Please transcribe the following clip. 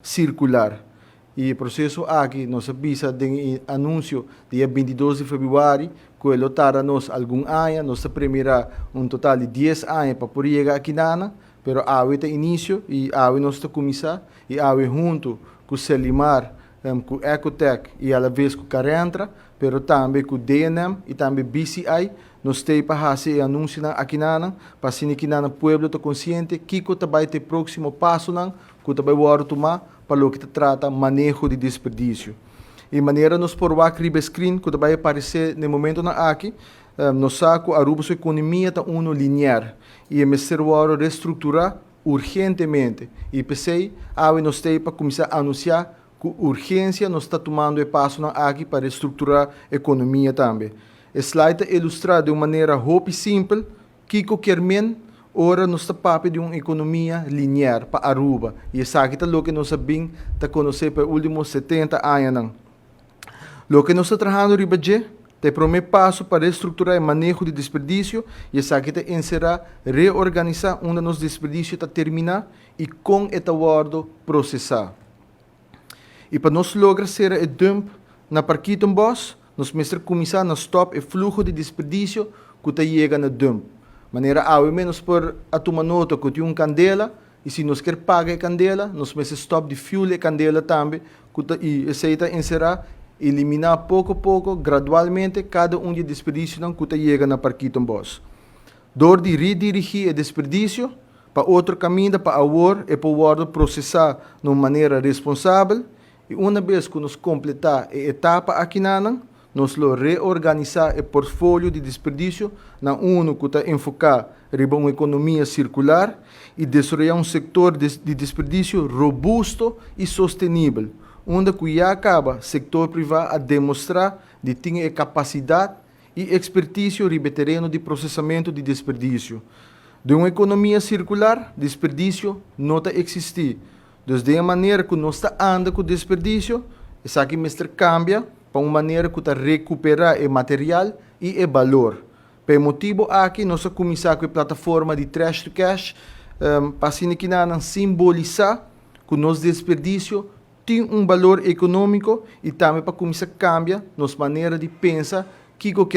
Sirkular. E proseso aki nos a bisa den e anunsio dia 22 di februari ku lo tarda nos algun aña. Nos ta premira un total di 10 aña pa por yega akinan, pero awe ta inisio i awe nos ta kuminsá i awe huntu ku Selimar, ku Ecotech i a la bes ku Carentra, pero tambe ku D&M i tambe BCI, nos ta pa hasi e anunsionan akinan, pa asina ku pueblo ta konsiente kiko ta bai ta e próksimo pasonan ku ta bai tuma pa loke ta trata maneho di desperdisio. I manera nos por wak riba screen ku ta bai aparesé na e momentonan aki, nos sa ku Aruba su ekonomia ta uno lineal i mester wòrdu restrukturá urgentemente. I p'esei, awe nos ta pa kuminsá anunsiá ku urgensia nos ta tumando e pasonan aki pa restrukturá ekonomia tambe. E slide ta ilustrá di un manera hopi simpel kiko ke men ora nos ta papia di un ekonomia lineal pa Aruba. I esaki ta loke nos a bin ta konosé pa último 70 añanan. Loke nos ta trahando riba dje ta e promé paso pa restrukturá e maneho di desperdisio i esaki ta enserá reorganisá unda nos desperdisio ta terminá i kon e ta wòrdu prosesá. I pa nos logra sera e dump na Parkietenbos, nos mester kuminsá na stòp e fluho di desperdisio ku ta yega na dump. Manera awe mes por a tuma nota ku tin un kandela i si nos ke paga e kandela, nos mester stòp di fuel e kandela tambe, i esei ta enserá eliminá poko poko, gradualmente, kada un di desperdisionan ku ta yega na Parkietenbos. Dor di redirigí e desperdisio pa otro kaminda pa awor e por wòrdu prosesá di un manera responsabel i un bes ku nos kompletá e etapa akinan, nos lo reorganisá e portfolio di desperdisio na un ku ta enfoká riba un ekonomia sirkular i desaroyá un sektor di desperdisio robusto i sostenibel, unda ku ya kaba sektor privá a demostrá di tin e kapasidat i ekspertisio riba tereno di prosesamentu di desperdisio. Den un ekonomia sirkular, desperdisio no ta eksistí. Dus di manera ku nos ta anda ku desperdisio, esaki mester kambia pa un manera ku ta rekuperá e material i e balor. Pa e motibu aki, nos a kuminsá ku e plataforma di Trash to Cash, pa asina simbolisá ku nos desperdisio tin un balor ekonómiko i tambe pa kuminsá kambia nos manera di pensa kiko ke.